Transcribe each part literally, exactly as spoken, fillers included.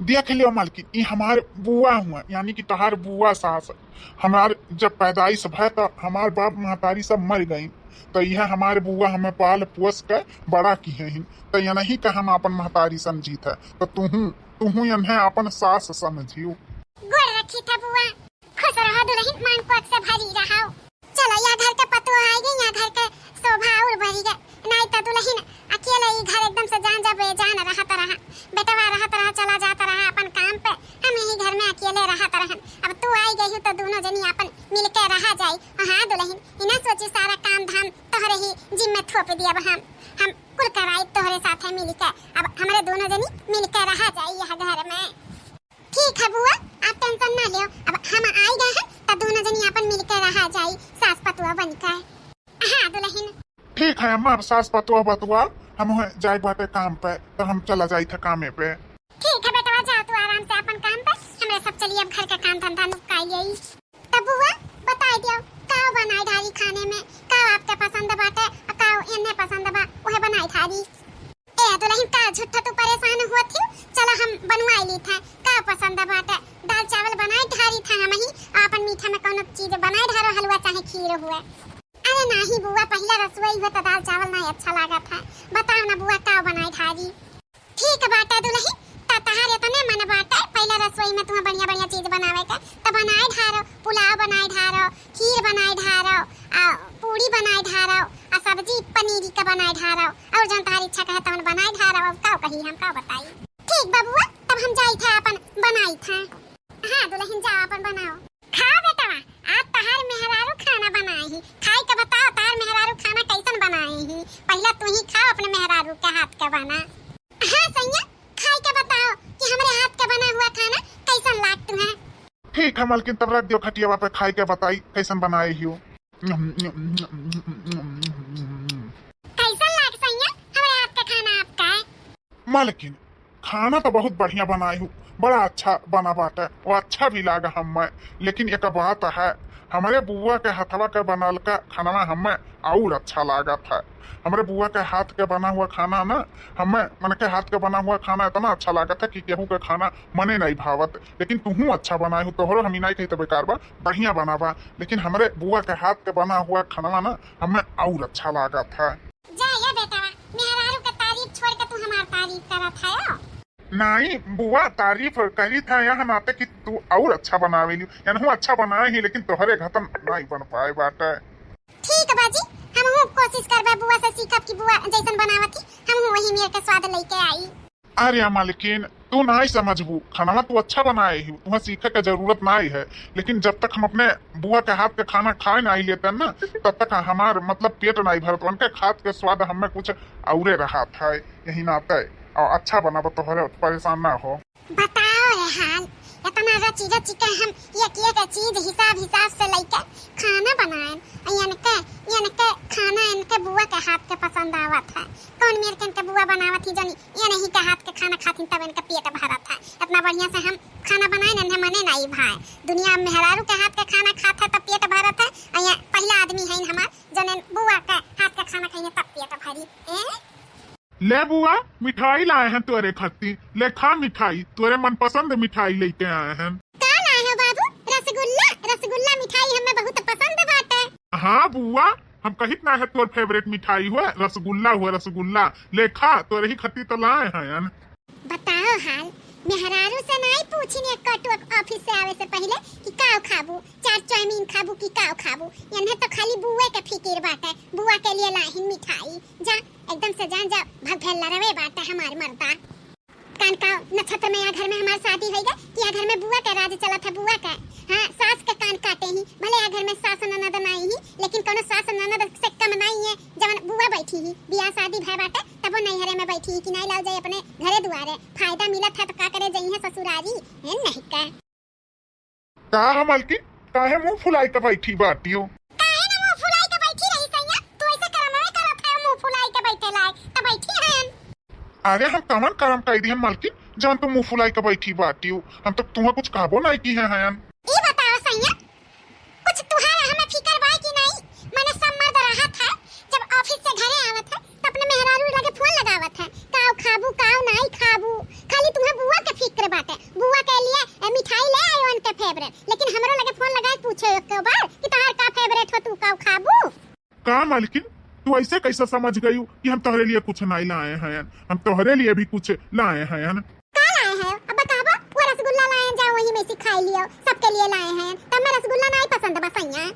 देख लियो मालकिन, ई हमार बुआ हुआ, यानी कि तोहार बुआ सास। हमार जब पैदाइश भय त हमार बाप महतारी सब मर गई, त यह हमार बुआ हमें पाल पोस के बड़ा किहे हिन, त यनही का हम आपन महतारी समझी थे, त तुहू तुहू यन्हे आपन सास समझियो। गोड़ रखी था बुआ, खुश रहा दुलहिन, मान पग से भरी रहा। चलो, या घर के पतोह आइ गई, या घर के शोभा और बढ़ी गई। नाई त दुलहिन अकेले ई घर एकदम से जान जा बेजान रहत रहा, बेटवा रहत रहा, चला जात रहा अपन काम पे, हम यही घर में अकेले रहत रहन। अब तू आइ गई हो त दोनों जनी अपन मिलके रहा जाई। हाँ दुलहिन, ई ना सोची सारा काम धाम तोहरे ही जिम्मे थोप दियब हम, हम कुल कराई तोहरे साथे मिलके। अब हमरे दोनों जनी मिलके रहा जाई यह घर में। ठीक है बुआ, आप tension ना लियो, अब हम आइ गए हैं, त दोनों जनी अपन मिलके रहा जाई, सास पतुआ बन के। हाँ दुलहिन। ठीक है अम्मा, अब सास पतुआ बतुआ हम हुए जाए बाटे काम पे, त हम चला जाई थे कामे पे। ठीक है बेटवा, जाओ तू आराम से अपन काम पे, हमरे सब चलिए अब घर के काम धंधा निपटाई लेई। त बुआ, बताई दियो, का बनाई ढारी खाने में, का आपके पसंद बाटे, आ का एन्हे पसंद बा, उहे बनाई ढारी। ए दुलहिन, का झूठा तू परेशान हुआ थी? चला हम बनवाई ली थे, का पसंद बाटे? दाल चावल बनाई ढारी थे हम ही, आपन मीठा में कौनो चीज बनाई ढारो, हलवा चाहे खीर हुए। अरे नाही बुआ, पहिला रसोई हुए त दाल चावल नाही अच्छा लागत है। बताओ ना बुआ, का बनाई ढारी? ठीक बाटे दुलहिन, त तहार एतने मन बाटे, पहिला रसोई में तुम्हें बढ़िया बढ़िया चीज बनावे के, त बनाई ढारो, पुलाव बनाई ढारो, खीर बनाई ढारो, आ पूड़ी बनाई ढारो, आ सब्जी पनीर के बनाई ढारो, और जौन तहार इच्छा कहे तौन बनाई ढारो। अब का कही हम, का बताई? ठीक बा बुआ, तब हम जाई थे अपन बनाई थे। हाँ दुलहिन, जा अपन बनाओ। खा बेटवा, आज तहार मेहरारू खाना बनाई ही, खाई के बताओ तहार मेहरारू खाना कैसन बनाई ही। पहिला तू ही खाओ अपने मेहरारू के हाथ के बना। हाँ सैया, खाई के बताओ कि हमरे हाथ के बना हुआ खाना कैसन लागत है। ठीक है मालकिन, तब रख दियो खटियावा पे, खाई के बताई कैसन बनाए हियो। कैसन लाग सैया हमरे हाथ के खाना आपका? मालकिन, खाना तो बहुत बढ़िया बनाई हूँ, बड़ा अच्छा बना बाटे, वो अच्छा भी लागा हमें। लेकिन एक बात है, हमरे बुआ के हथवा के बनल का खाना हमें और अच्छा लागत है। हमरे बुआ के हाथ के बना हुआ खाना ना, हमें मन के हाथ के बना हुआ खाना इतना अच्छा लागत है कि केहू के खाना मने नहीं भावत। लेकिन तुहू अच्छा बनाए हो, तोहरो हम ई नहीं कही तो बेकार बा, बढ़िया बना बा। लेकिन हमरे बुआ के हाथ के बना हुआ खाना ना हमें और अच्छा लागत है। जा ये बेटवा, मेहरारू के तारीफ छोड़ के तू हमार तारीफ करत है हो। नहीं बुआ, तारीफ करी था यह नाते कि तू और अच्छा बनावेली। यानी हूँ अच्छा बनाए ही, लेकिन तोहरे घतन नहीं बन पाए बाटे। ठीक बा जी, हम हूँ कोशिश करबे बुआ से सीखब कि बुआ जैसन बनावत ही, हम हूँ वही मेर के स्वाद लेके आई। अरे मालकिन, तू नाई समझबू, खाना तू अच्छा बनाए ही, तुम्हें सीखे के जरूरत नाई है। लेकिन जब तक हम अपने बुआ के हाथ के खाना खाए नाई लेते ना, तब तक हमार मतलब पेट नाई भरत। उनके हाथ के स्वाद हमें कुछ औरे रहा था, यही नाते। और अच्छा बनाबो तोहरे, परेशान ना हो। बताओ रे हाल, इतना रची रची के हम एक एक चीज हिसाब हिसाब से लेके खाना बनाएन। आ इनके, इनके खाना इनके बुआ के हाथ के पसंद आवत है। कौन मेर के इनके बुआ बनावत ही जानी, ये नहीं के हाथ के खाना खाथिन तब इनके पेट भरत है। इतना बढ़िया से हम खाना बनाएन, इन्हें मने नहीं भाए। दुनिया में मेहरारू के हाथ के खाना खात है तब पेट भरत है, आ ये पहला आदमी है हमार जौन बुआ के हाथ के खाना खाइए तब पेट भरी। ए? ले बुआ, मिठाई लाए हैं तोरे खातिर, ले खा मिठाई, तोरे मनपसंद मिठाई लेके आए हैं। का लाए हो बाबू? रसगुल्ला? रसगुल्ला मिठाई हमें बहुत पसंद बाटे। हाँ बुआ, हम कहित ना है तोर favourite मिठाई हुए रसगुल्ला, हुए रसगुल्ला, ले खा, तोरे ही खातिर तो लाए हैं। बताओ हाल, मेहरारू से नाई पूछिन एक कटुआ office से आवे से पहिले कि काव खाबू, चाट चाउमीन खाबू कि काव खाबू। इन्हें तो खाली बुए के फिकिर बाटे, बुआ के लिए लाहिन मिठाई। जा, एकदम से जान जा, भग भेल लड़वे बाटे हमार मर्दा। कान का नक्षत्र में या घर में हमार शादी होई गए कि या घर में बुआ के राज चलत है, बुआ के। हाँ, सास के कान काटे ही, भले या घर में सास ननद नाई ही, लेकिन कोनो सास ननद से कम नाई है। जवन बुआ बैठी ही, बियाह शादी भय बाटे, तबो नैहरे में बैठी ही कि नाई लाओ जाए अपने घरे दुआरे। फायदा मिलत है तो का करे जइहे ससुरारी, है नहीं का? का है मालकिन, काहे मुंह फुलाई के बैठी बाटियो? काहे ना मुंह फुलाई के बैठी रही सैया, तू ऐसे करमवे करत है मुंह फुलाई के बैठे लायक, तो बैठी है। अरे हम कवन करम कई दिहन मालकिन, जवन तू मुंह फुलाई के बैठी बाटियो? हम तो तुम्हें कुछ कहबो नहीं की है हयन। ई बताओ सैया, कुछ तुहार हमें फिकर बा कि नहीं? माने सब मर्द रहत है, जब office से घरे आवत है, तो अपने मेहरारू लगे phone लगावत है, "काव खाबू, काव नाई खाबू?" खाली तुम्हें बुआ के फिक्र बाटे, मलकिन, तू ऐसे कैसे समझ गयू कि हम तोहरे लिए कुछ नाई लाए हैं? हम तोहरे लिए भी कुछ लाए हैं। का लाए हैं? अब बतावा, वो रसगुल्ला लाए हैं, जाओ वही में से खाई लियो, सबके लिए लाए हैं। तब मैं रसगुल्ला नाई पसंद बा सैया।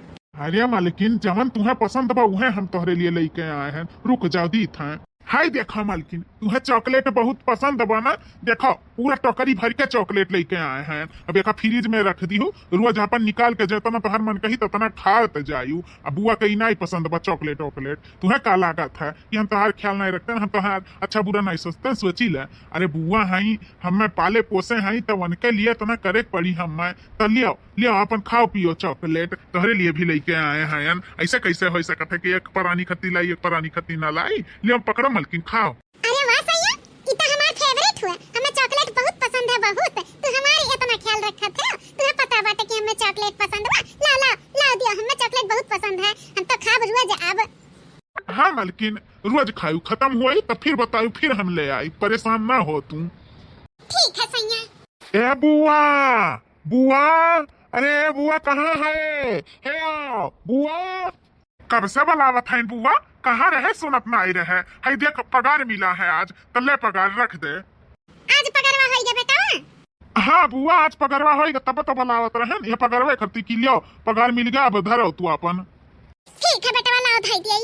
अरे मलकिन, जवन तुहे पसंद बा उहे हम तोहरे लिए लेके आए हैं। रुक जाओ, दीत हैं। हाय देखा मलकिन, तुहे चॉकलेट बहुत पसंद बा ना, देखो पूरा टोकरी भर के चॉकलेट लेके आए हैं। अब एका फ्रिज में रख दीहू, रोज अपन निकाल के जितना तोहर मन कही उतना खात जायू। अब बुआ के ई नाई पसंद बा चॉकलेट वॉकलेट। तुहे का लागत है कि हम तोहार ख्याल नाई रखते हैं, हम तोहार अच्छा बुरा नाई सोचते हैं? सोची ले, अरे बुआ हई, हमें पाले पोसे हई, तो उनके लिए इतना करे के पड़ी हमें। तो लियो, लियो, अपन खाओ पियो चॉकलेट, तोहरे लिए भी लेके आए हैं। ऐसे कैसे हो सकत है कि एक परानी खत्ती लाई, एक परानी खत्ती ना लाई? लियो, पकड़ो मलकिन, खाओ। अरे वाह सैया, ई तो हमार फेवरेट हुआ। हमें चॉकलेट बहुत पसंद है, बहुत। तू हमारे इतना ख्याल रखत है, तुहे पता बाटे कि हमें चॉकलेट पसंद बा। ला, ला, ला दियो, हमें चॉकलेट बहुत पसंद है, हम तो खाब रोज अब। हाँ मलकिन, रोज खायू, खत्म होई तो फिर बतायू, फिर हम ले आई, परेशान ना हो तू। ठीक है सैया। ए बुआ, बुआ, अरे बुआ कहाँ है? हे बुआ। कब से बुलावत हईन बुआ, कहाँ रहे, सुनत नाई रहे। हई देख पगार मिला है आज, तो ले पगार रख दे। आज पगरवा होई गे बेटा? हाँ बुआ, आज पगरवा होई गे, तब तो बुलावत रहन। ये पगरवे खरती की लियो, पगार मिल गया, अब धरो तू अपन। ठीक है बेटवा, लाओ धई दिया।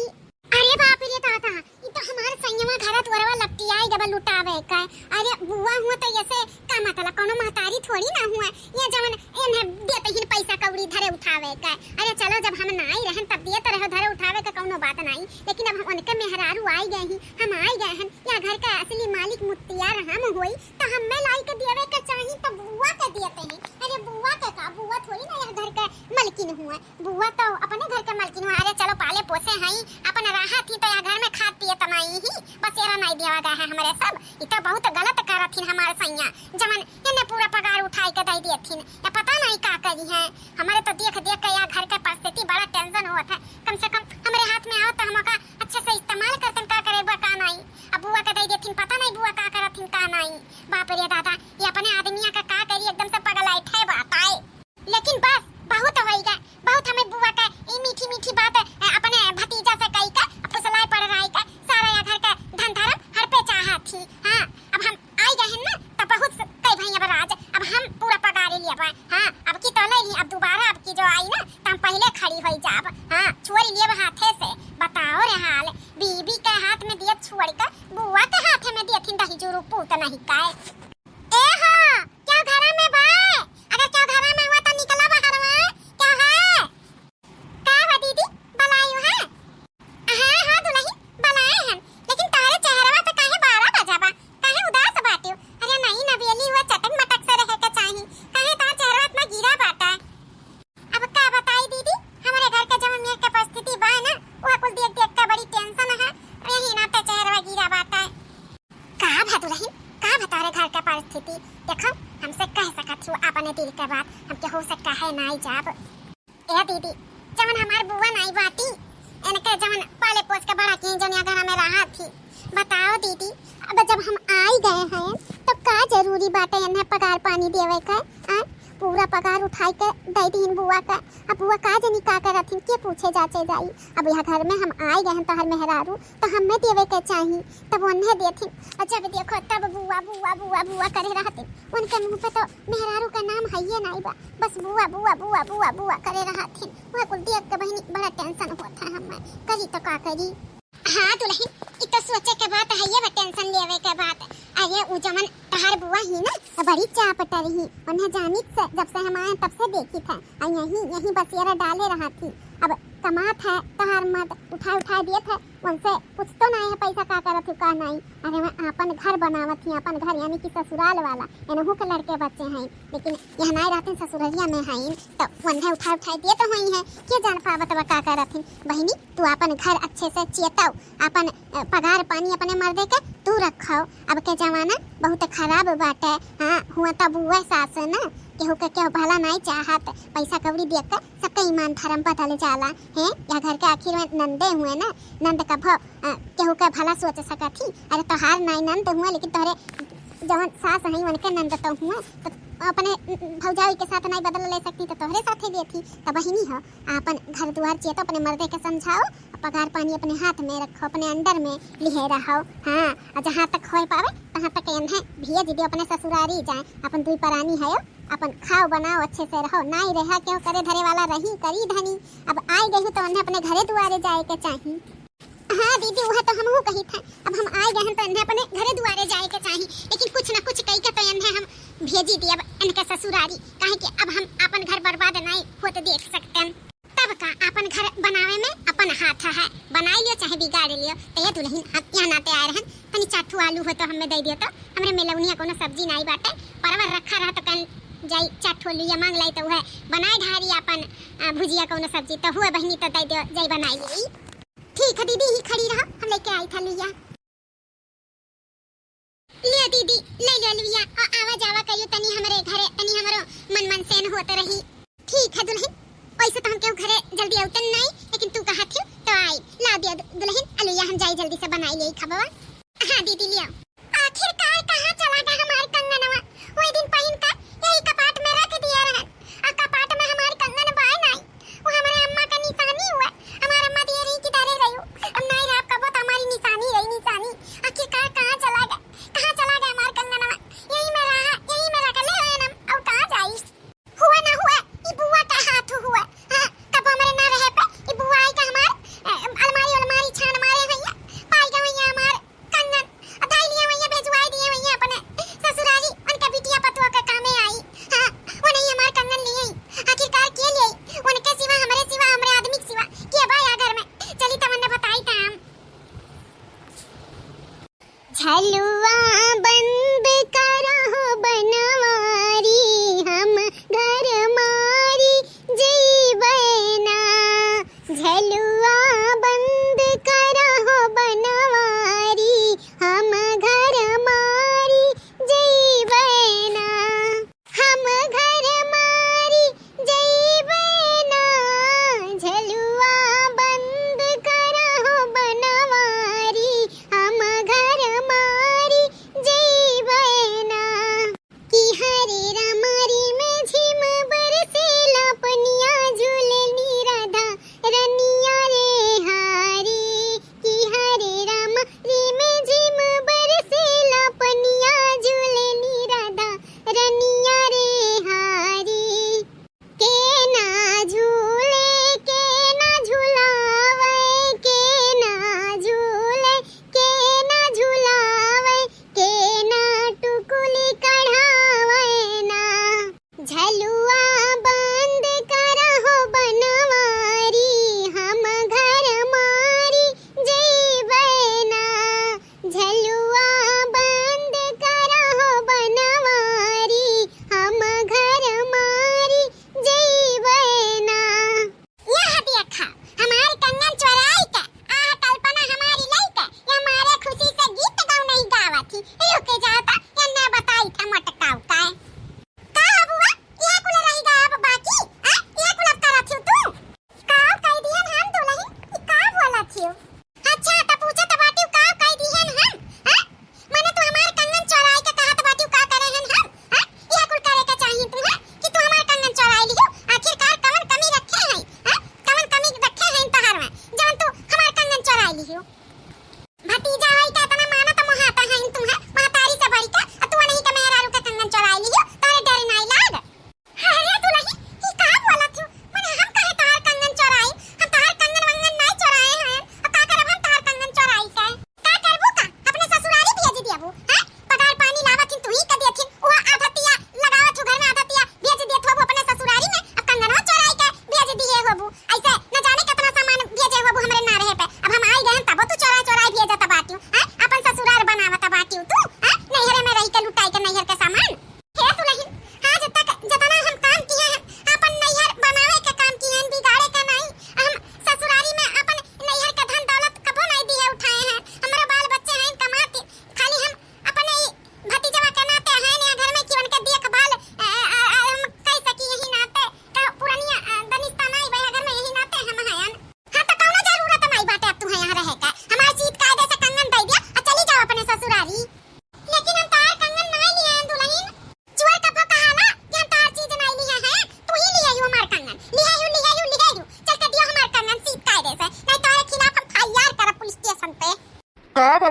अरे बाप रे दादा, ई तो हमार सैयवा घरा दुआरवा लपटियाई गबा लुटावे का। अरे बुआ हुआ तो ऐसे का मतलब, कोनो महतारी थोड़ी ना हुआ। ये जवन इन्हें देते ही पैसा कौड़ी धरे उठावे का। अरे चलो, जब हम नाई रहन तब दिए तो रहो धरे उठावे का, कोनो बात नाई। लेकिन अब हम उनके मेहरारू आई गए ही, हम आई गए हन, या घर का असली मालिक मुख्तियार हम होई, तो हमें लाई के देवे के चाही, तो बुआ के देते हैं। अरे बुआ के का, बुआ थोड़ी ना यह घर के मलकिन हुआ। बुआ तो अपने घर के मलकिन हुआ। अरे चलो, पाले पोसे हई, अपन रहा थी तो यह घर में खात पिए तो नाई ही, बसेरा नाई देवा गया है हमरे सब। ई तो बहुत गलत करत हिन हमार सैया, जवन इन्हें पूरा पगार उठाई के दे दिए थिन, या पता नहीं का करी है। हमारे तो देख देख के यह घर के परिस्थिति बड़ा टेंशन होत है। कम से कम हमरे हाथ में आओ तो हम ओका अच्छे से इस्तेमाल करतन, का करे बा का नाई। अब बुआ के दे दिए थिन, पता नहीं बुआ का करत हिन का नाई। बाप रे दादा, ये अपने आदमिया का का करी, एकदम से पगलाइठे बात आए। लेकिन बस, बहुत होई गए, बहुत हमें बुआ का ई मीठी मीठी बात, अ, अपने भतीजा से कही के, फुसलाए पड़ रही के, सारा या घर का धन धर्म हड़पे चाहत थी। हाँ, अब हम आई गए हैं ना, तो बहुत स-, कई भाई अब राज, अब हम पूरा पगारे लिया बा। हाँ, अब की तो ले ली, अब दोबारा अब की जो आई ना, तो हम पहले खड़ी होई जाब। हाँ, छोड़ लिया हाथे से, बताओ रे हाल, बीबी के हाथ में दिए छोड़ के बुआ के हाथे में दिए थिन दही जूरू पूत नहीं काए। ए हो, क्या घरा में बा? अगर क्या घरा में हुआ तो निकला बाहर में। क्या है? का बा दीदी? बलायू है? हाँ, हाँ दुलही, बलाए हैं। लेकिन तारे चेहरवा पे काहे बारह बजा बा? काहे उदास बाटियो? अरे नहीं, नवेली हुआ चटक मटक से रहे के चाही। काहे तार चेहरवा इतना गिरा बाटा? अब का बताई दीदी, हमरे घर के जवन मेर के परिस्थिति बा ना, वह कुल देख देख के बड़ी टेंशन है, यही नाते चेहरवा गिरा बाटा। का भा दुलहिन, का भा तोहरे घर के परिस्थिति? देखो, हमसे कह सकत हो अपने दिल के बात, हम केहू से कहे नाई जाब। ए दीदी, जवन हमार बुआ नाई बाटी, इनके जवन पाले पोस के बड़ा की जौन या घरा में रहा थी, बताओ दीदी, अब जब हम आई गए हैं, तो का जरूरी बाटे इन्हें पगार पानी देवे के? आ? पूरा पगार उठाई के दे दीन बुआ का। अब बुआ का जनी का करत हिन, के पूछे जाचे जाई? अब यह घर में हम आई गए हैं, तोहर मेहरारू, तो हमें देवे के चाही, तब उन्हें देथिन। और जब देखो तब बुआ, बुआ, बुआ, बुआ करे रहथिन। उनके मुंह पे तो मेहरारू का नाम हइये नाई बा, बस बुआ, बुआ, बुआ, बुआ, बुआ करे रहथिन। वह कुल देख के बहिनी बड़ा टेंशन होत है हमें, करी तो का करी। हाँ दुलहिन, ई तो सोचे के बात है, ये बा टेंशन लेवे के बात। अरे उ जवन तहार बुआ ही ना, बड़ी चापटर ही, उन्हें जानित से, जब से हम आए तब से देखित है, आ यहीं, यहीं बसेरा डाले रहत ही। अब कमात है तहार मर्द, उठाए उठाए दियत है, उनसे पूछतो नाई है पैसा का करत ही का नाई। अरे मैं आपन घर बनावत ही, आपन घर यानी कि ससुराल वाला, एनहू के लड़के बच्चे हैं, लेकिन यह नाई रहते ससुरलिया में हैं, तो उन्हें उठाए उठाए दियत होई है, के जान पावत बा का करत ही। बहिनी, तू आपन घर अच्छे से चेताओ, आपन, अ, पगार पानी अपने मर्दे के तू रखो। अब के जमाना बहुत खराब बाटे। हाँ, हुआ तब हुआ सास ना, केहू के केहू भला नाई चाहत, पैसा कौड़ी देख के सबके ईमान धर्म बदल जाला। हैं, या घर के आखिर में नंदे हुए ना, नंद कभो, अ, केहू के भला सोच सकत ही। अरे तोहार नाई नंद हुए, लेकिन तोहरे जौन सास हई उनके नंद तो हुए, तो अपने भौजाई के साथ नाहीं बदला ले सकती, तो तोहरे साथे लेती। तो बहिनी हो, आपन घर दुआर चिए तो अपने मर्दे के समझाओ, पगार पानी अपने हाथ में रखो, अपने under में लिहे रहो। हाँ, और जहाँ तक होए पावे, तहाँ तक एन्हे भेज दियो, अपने ससुरारी जाए, अपन दुई परानी है, अपन खाओ बनाओ, अच्छे से रहो, नाहीं रहा क्यों करे धरे वाला रही करी धनी। अब आइ गई हूँ तो एन्हे अपने घरे दुआरे जाए के चाही। हाँ दीदी, वह तो हमहू कही था, अब हम आइ गए हैं तो एन्हे अपने घरे दुआरे जाए के चाही, लेकिन कुछ न कुछ कही के तो एन्हे हम भेजी दी अब एनके ससुरारी, काहे कि अब हम अपन घर बर्बाद नाहीं होत देख सकते हैं। तब का, अपन घर बनावे में अपन हाथ है, बनाइ लियो चाहे बिगाड़ लियो। तो ये दुलहिन, हम यहाँ नाते आए रहन, तनी चार ठो आलू हो तो हमें दे दियो, तो हमरे मेलौनिया कोनो सब्जी नाहीं बाटे, परवर रखा रहा तो कन जाई चार ठो लुइया मांग लाई तो वह बनाए ढारी अपन, अ, भुजिया कोनो सब्जी तो हुए बहिनी तो दे दियो, जाई बनाइ ली। ठीक है दीदी, ही खड़ी रहो, हम लेके आई था लुइया। लियो दीदी, ले लियो लुइया, आ, आवा जावा करियो तनी हमरे घरे, तनी हमरो मन मनसेन होत रही। ठीक है दुलहिन, वैसे तो हम केहू घरे जल्दी अउतन नाहीं, लेकिन तू कहा थी तो आई। ला दियो दु-, दुलहिन, आ लुइया हम जाई जल्दी से बनाई लेई खाबवा। हाँ दीदी लियो। आखिरकार कहाँ चला गया हमार कंगनवा? वही दिन पहिन कर यही कपाट में रख दिया रहन, आ कपाट में हमार कंगन बाय नाहीं। वो हमरे अम्मा का निसानी हुआ। हमार अम्मा दिए रही कि धरे रही हो। अब नाहीं रहा, कबो तो हमारी निसानी रही, निसानी। आखिरकार कहाँ चला गया, कहाँ चला गया हमार कंगनवा? यही में रहा, यही में रख ले रहन हम, और कहाँ जाई? हुआ ना हुआ, ई बुआ का हाथ हुआ। हाँ, कबो हमरे ना रहे पे, ई बुआ आई का हमार, अ, अलमारी, अलमारी छान मारे भैया, पाई गए भैया हमार कंगन, आ धाई लिए भैया, भेजवाई दिए भैया अपने ससुरारी, उनका बिटिया पतुआ का कामे आई। हाँ, वो नहीं हमार कंगन लिए। आखिरकार के लिए? उनके सिवा, हमरे सिवा, हमरे आदमी के सिवा के बा या घर में? चली तमन्ना बताई था हम। झलुआ बंद करहो बनवारी, हम घर मारी जइबै ना। झलुआ बंद करहो बनवारी, हम घर मारी जइबै ना। हम घर मारी जइबै ना, झलुआ बंद करहो बनवारी, हम घर मारी जइबै ना। कि हरे राम रे में झिम बरसेला पनिया, झूलेली राधा रनिया रे हारी। कि हरे राम रे में झिम बरसेला पनिया, झूलेली राधा रनिया रे हारी। के ना झूले, के ना झुलावे, के ना झूले, के ना झुलावे, के ना टुकुली कढ़ावे ना। झलुआ बंद करहो बनवारी, हम घर मारी जइबै ना। झलुआ बंद करहो बनवारी, हम घर मारी जइबै ना। यह देखा, हमार कंगन चोराई के, आह कल्पना हमारी लई के, ये मारे खुशी से गीत गौनई गावत ही। रुक जाओ तो, ये ना बताई था मोटकाऊ का। का हो बुआ, यह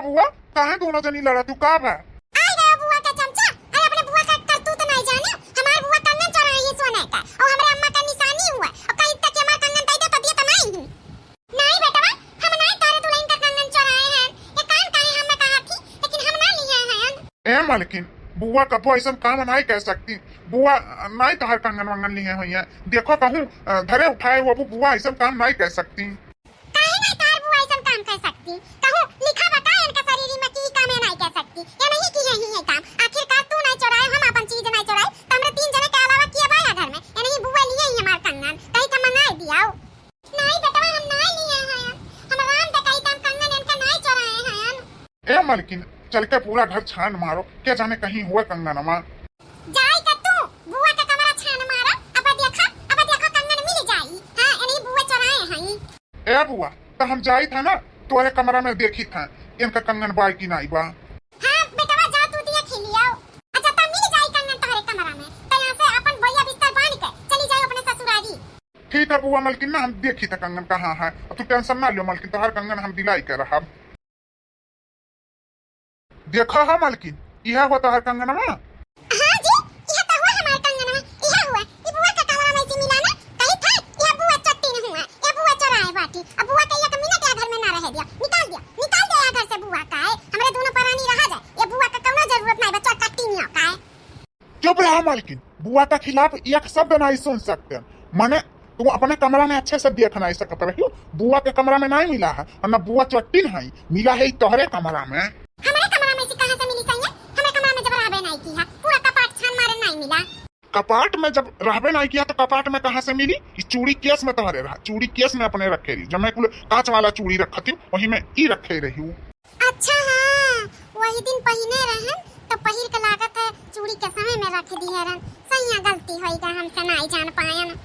बुआ, काहे दोनों जनी लड़ा तू, का बा? आई गयो बुआ का चमचा, अरे अपने बुआ का करतूत नहीं जाने, हमार बुआ कंगन चोराई है सोने का, और हमरे अम्मा का निशानी हुआ, और कहीं तक हमार कंगन दे दे तो दिए तो नहीं हूँ। नहीं बेटवा, हम नहीं तोरे दुल्हन का कंगन चोराए हैं, ये कान काहे हमें कहा थी, लेकिन हम ना लिए हैं। ए मलकिन, बुआ कबो ऐसन काम नहीं कह सकती, बुआ नहीं तोहर कंगन वंगन लिए हुई है, देखो कहूँ, अ, धरे उठाए वो बुआ ऐसन काम नहीं कह सकती। काहे नहीं तोहार बुआ अइसन काम कर सकती? कहूँ लिखा बा का इनका शरीर में कि ई काम ये नहीं कर सकती? ये नहीं कि यही है काम। आखिरकार तू नहीं चोराए, हम अपन चीज नहीं चोराए, तो हमरे तीन जने के अलावा किया बा या घर में? ये नहीं बुआ लिए ही हमार कंगन, कहीं तो मंगाए दियाओ। नहीं बेटवा, हम नहीं लिए हैं, हम राम देखा ही तो हम कंगन इनका नहीं चोराए हैं। ए मलकिन, चल के पूरा घर छान मारो, क्या जाने कहीं हुआ कंगनवा। जाई त तू बुआ के कमरा छान मारा, अब देखा, अब देखा कंगन मिल जाई। हाँ, इन्हीं बुआ चोराए हई। ए बुआ, त हम जाई था ना, तोरे कमरा में देखी था, इनका कंगन बाय की नाई बा। हाँ बेटवा, जा तू देख ही लियाओ। अच्छा, त मिल जाई कंगन तोहरे कमरा में, त यहाँ से अपन बोइया बिस्तर बांध के चली जाओ अपने ससुरारी। ठीक है बुआ मलकिन, ना हम देखी था कंगन कहाँ है, अब तू टेंशन ना लियो मलकिन, तोहार कंगन हम दिलाई के रहब। देखा हा मलकिन, इहे हुआ तोहार कंगनवा। हाँ जी, इहे तो हुआ हमार कंगनवा, इहे हुआ। ई बुआ के कमरा में से मिला ना, कही था, इहे बुआ चट्टी न हुआ, ये बुआ चोराए बाटी। अब बुआ के एक मिनट या घर में ना रहे दिया, निकाल दिया, निकाल दिया या घर से बुआ का है, हमरे दोनों परानी रहा जाए, ये बुआ का कौनो जरूरत नहीं, बच्चा चट्टी नहीं का है। चुप रहा मालकिन, बुआ का खिलाफ एक शब्द नहीं सुन सकते। मने तू अपने कमरा में अच्छे से देख नहीं सकत रही हो, बुआ के कमरा में नहीं मिला है, और न बुआ चट्टिन है, मिला है ई तोहरे कमरा में। हमारे कमरा में से कहाँ से मिली सैया? हमारे कमरा में जब रहबे नहीं की है, पूरा कपाट छान मारे नहीं मिला। कपाट में जब रहबे नहीं किया तो कपाट में कहाँ से मिली? ई चूड़ी केस में तोहरे रहा, चूड़ी केस में अपने रखे रही, जब मैं कुल कांच वाला चूड़ी रखती हूँ, वही में ई रखे रही हूँ। अच्छा हाँ, वही दिन पहिने रहन तो पहिर के लागत है चूड़ी के समय में रख दिए रहन। सैया गलती होई गए, हमसे नाई जान पायन।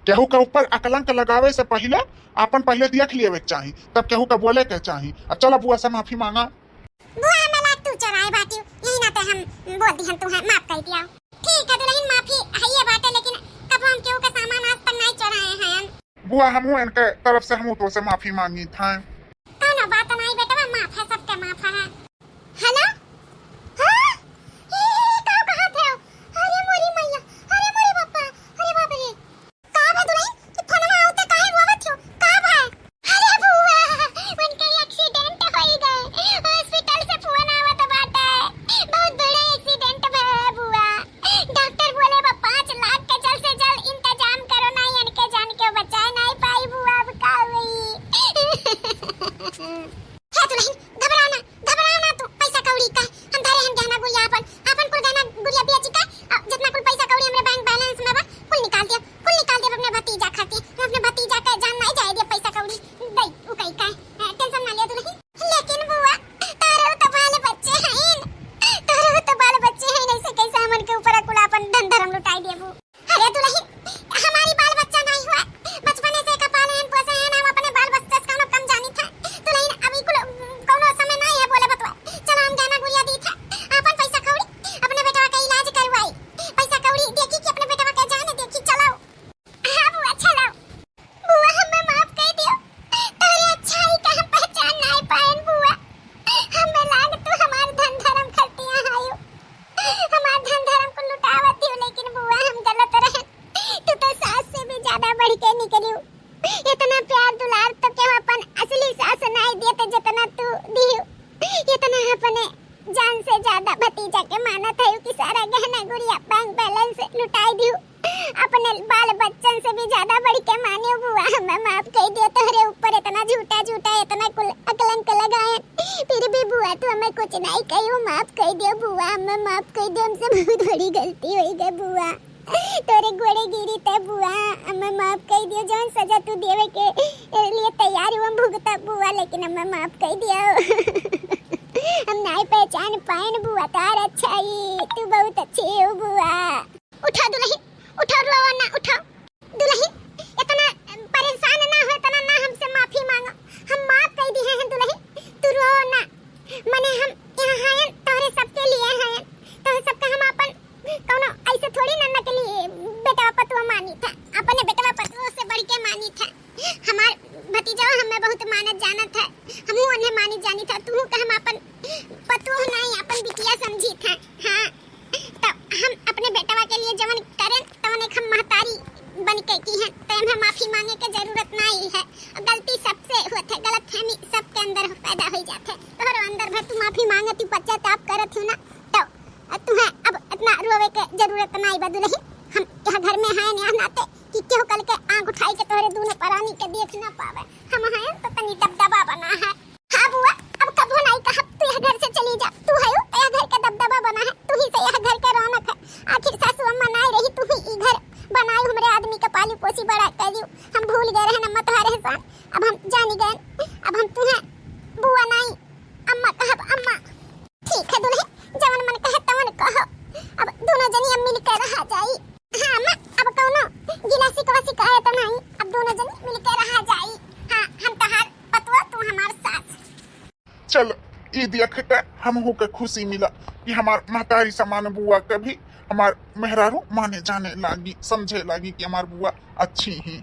केहू के ऊपर अकलंक लगावे से पहिले आपन पहिले देख लेवे के चाही, तब केहू के बोले के चाही। अब चलो बुआ से माफी मांगा। बुआ हमें लाग तू चोराए बाटी, यही नाते हम बोल दिहन तू है माफ कर दिया। ठीक है दुल्हन, माफी है ये बाटे, लेकिन कब हम केहू के सामान आज तक नहीं चोराए हैं। बुआ, हमहू इनके तरफ से हमहू तो से माफी मांगी था। कौनो बात नहीं बेटवा, माफ है, सबके माफ है। हेलो? हाँ? ए, ए, का कहत है? अरे मोरी मैया, अरे मोरे बापा, अरे बाप रे। का बा दुल्हन? ई फोनवा आवते काहे रोवत हो? का बा? अरे बुआ, उनके एक्सीडेंट होई गए। हॉस्पिटल से फोन आवत बाटे। बहुत बड़ा एक्सीडेंट भा बुआ। डॉक्टर बोले बा पाँच लाख के जल्द से जल्द इंतजाम करो, नहीं इनके जान के बचाए नहीं पाई बुआ, अब का होई? हे दुल्हन, घबराओ ना, घबराओ ना तू, पैसा कौड़ी का हम धरे हैं गहना गुड़िया अपन, अपन कुल गहना गुड़िया बेच के, अ, जितना कुल पैसा कौड़ी हमरे बैंक बैलेंस में बा, कुल निकाल दिया, कुल निकाल दिया अपने भतीजा खातिर। हम अपने भतीजा के जान नहीं जाए दिया, पैसा कौड़ी दे उ कई का, अ, टेंशन ना लिया दुल्हन। लेकिन बुआ, तोहरो तो बाल बच्चे हैं, तोहरो तो बाल बच्चे हैं, ऐसे कैसे हमन के ऊपर कुल अपन धन धर्म लुटाई देबू? अरे दुल्हन, हमारी बाल बच्चा नहीं हुआ, बचपने से का पाले हैं, पोसे हैं, हम अपने बाल बच्चा से कौनो कम जानी था। दुल्हन, अभी कुल, कौनो समय नहीं है बोले बतवा। चलो हम गहना गुड़िया दी था, अपन पैसा कौड़ी, अपने बेटवा का इलाज करवाई, पैसा कौड़ी देखी कि अपने बेटवा का जान देखी, चलो। हाँ बुआ, चलो। बुआ, हमें माफ कर दियो। तोरे अच्छाई का हम पहचान नहीं पाएन बुआ। हमें लाग तू हमार धन धर्म खतिया आयो। हमार धन धर्म को लुटावत दियो, लेकिन बुआ हम गलत रहन। तू तो सास से भी ज्यादा बढ़ के निकलियो। इतना प्यार दुलार तो केहू अपन असली सास नहीं देते जितना तू दियो। इतना अपने जान से ज्यादा भतीजा के मानत है कि सारा गहना गुड़िया बैंक बैलेंस लुटाई दियो। अपने बाल बच्चन से भी ज्यादा बढ़ के मानियो बुआ, हमें माफ कर दियो। तोहरे ऊपर इतना झूठा झूठा इतना कुल अकलंक लगायन, फिर भी बुआ तू हमें कुछ नहीं कहियो, माफ कर दियो बुआ, हमें माफ कर दियो, हमसे बहुत बड़ी गलती होई गई बुआ, तोरे गोड़े गिरी ते बुआ, हमें माफ कर दियो, जौन सजा तू देवे के लिए तैयार हुआ भुगता बुआ, लेकिन हमें माफ कर दियो। हम नहीं पहचान पाएन बुआ, तार अच्छाई, तू बहुत अच्छी हो बुआ। उठा दुल्हन, उठा, रो ना, उठा। दुल्हन, इतना परेशान ना हो, इतना ना हमसे माफी मांगो। हम माफ कर दिए हैं दुल्हन, तू रो ना। मने हम यहाँ आयन, तोहरे सबके लिए आयन। तोहरे सबके हम अपन कौनो ऐसे थोड़ी ना नकली बेटवा पतुआ मानी था। अपने बेटवा पतुआ से बढ़ के मानी था। हमार भतीजवा हमें बहुत मानत जानत है। हमहू उन्हें मानी जानी था, तू कहे हम अपन पतोह नहीं, अपन बिटिया समझी था। हाँ, तो हम अपने बेटवा के लिए जवन करें, तवन एक हम महतारी बन के की है, तो हमें माफी मांगे के जरूरत नहीं है। गलती सबसे होत है, गलतफहमी सबके अंदर पैदा हो जात है। तोहरो अंदर भर तू माफी मांगत, तू पश्चाताप करत हो ना, तो तुम्हें अब इतना रोवे के जरूरत नहीं बा दुलही। हम यह घर में हैं, यहाँ नाते कि केहू कल के आंख उठाई के तोहरे दोनों परानी के देख ना पावे। हम हैं तो तनी दबदबा बना है। हाँ बुआ, अब कबो नहीं कहब तू यह घर से चली जा। तू है तो यह घर का दबदबा बना है, तू ही से यह घर का रौनक है। आखिर सासू अम्मा नहीं रही, तू ही ई घर बनाई, हमरे आदमी का पाली पोसी बड़ा करियो। हम भूल गए रहे अम्मा तुम्हारे एहसान, अब हम जानी गए। अब हम तुम्हें बुआ नहीं, अम्मा कहब अम्मा। ठीक है दुलही, जवन मन कहे तवन कहो। अब दोनों जनी अब मिल के रहा जाई। हाँ अम्मा, अब कौनो गिला शिकवा शिकायत नहीं, अब दोनों जनी मिल के रहा जाई। हाँ, हम तोहार पतोह, तू हमार सास। चल, ई देख के हमहू के खुशी मिला कि हमार महतारी समान बुआ के भी हमार मेहरारू माने जाने लागी, समझे लागी कि हमार बुआ अच्छी ही।